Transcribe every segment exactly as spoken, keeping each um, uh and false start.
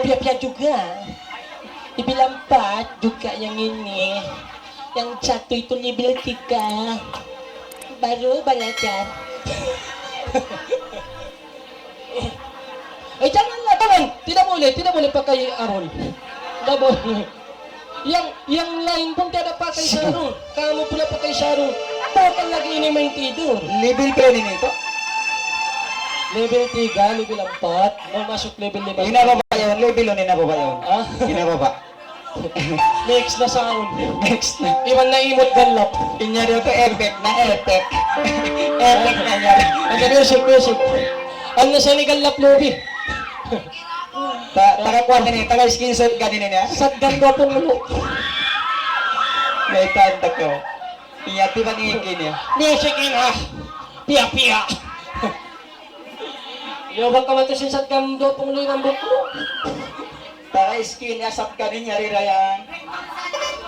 Piya-piya juga. Level empat juga yang ini. Yang satu itu level tiga. Baru belajar. Eh, janganlah, jangan. Tidak boleh, tidak boleh pakai arol. Tidak boleh. Yang, yang lain pun tiada pakai sarung. Kamu pula pakai sarung. Bukan lagi ini main tidur. Level berapa ini, Tok? Level tiga, level empat, mau masuk level lima. Ini apa, Pak Yon? Level ini apa, Pak Yon? Ah? Ini apa, Pak? Next na sound. Next na. Iban na imut galap. Inya dia tu efek na efek. Efek na niya. Ada music, music. Ano sa ni galap lubi? Ta-, taga kuwan ini, taga screenshot ka din ini, ha? Sadgan dua puluh. May tanda ko. Iya, di ba ni Ikin, eh? Music in, ah. Piya-piya. Yo, baka matusin sadgan dua puluh yung buklo. Taga screen, ya, sadgan ini, yari rayang.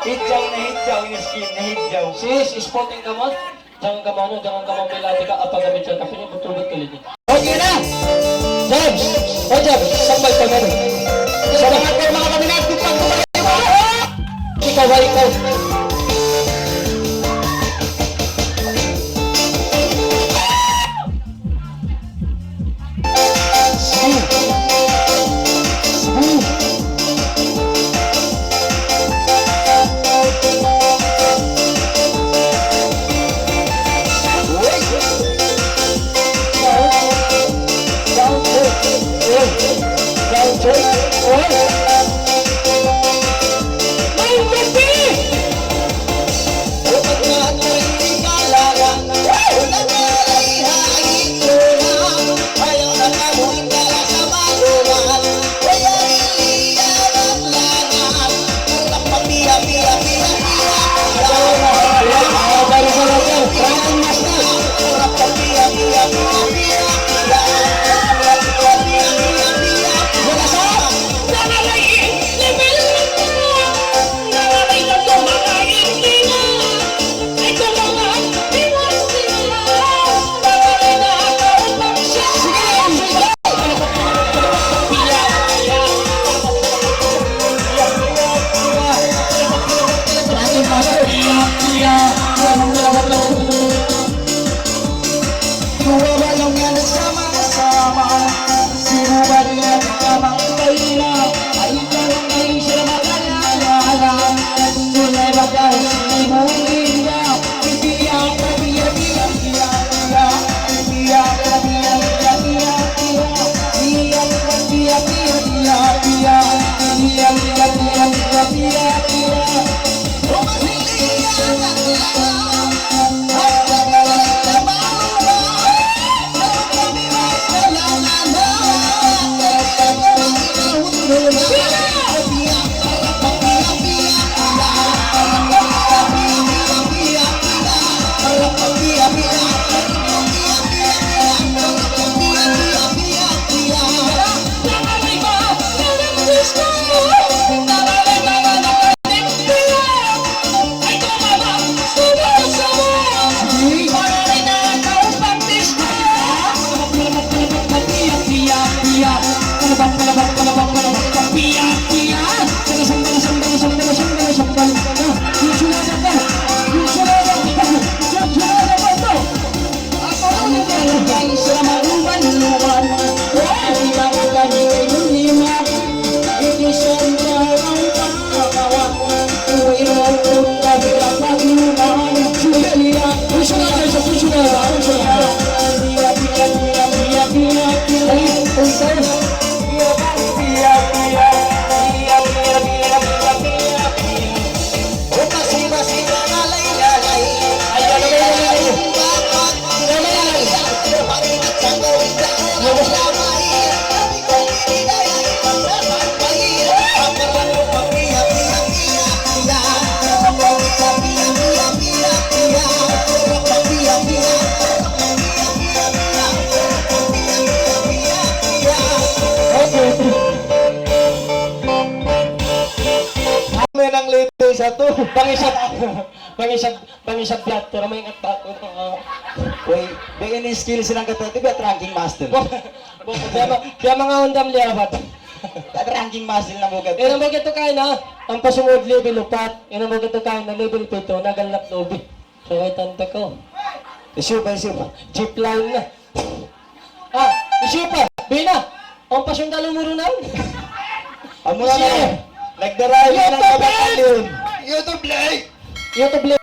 Hijau na hijau, ini screen na hijau. Sis, sporting ka mo? Jangan ka mano, jangan ka mano, pila di ka apa gamit sa kape, betul-betul ini. Okay na! Jobs! O, Jobs, sampay pa meron. Sa mga, mga paminat, kung pag-, ikaw ba, ikaw? Amin ang latest ato. Pangisab, pangisab, pangisab biya' to, may ingat ba? Oo. Uy, bigyan ng skill silang katabi at ranking master. Bo-, bo-, biya' ma-, biya' mga undam liyabat. Ranking muscle na bukun. Eh, nang bukun tu kaina, ampa sumud level upat. Eh, nang bukun tu kaina, level pitu, nagalap lubi. So, kay tanta ko. Issue pa, issue pa. Jeep line na. Ah, issue pa. Bina. Ampa siyang dalumuru na. Amu na. Issue. Nagdarayo na ang kabataan yun. YouTube live. YouTube live.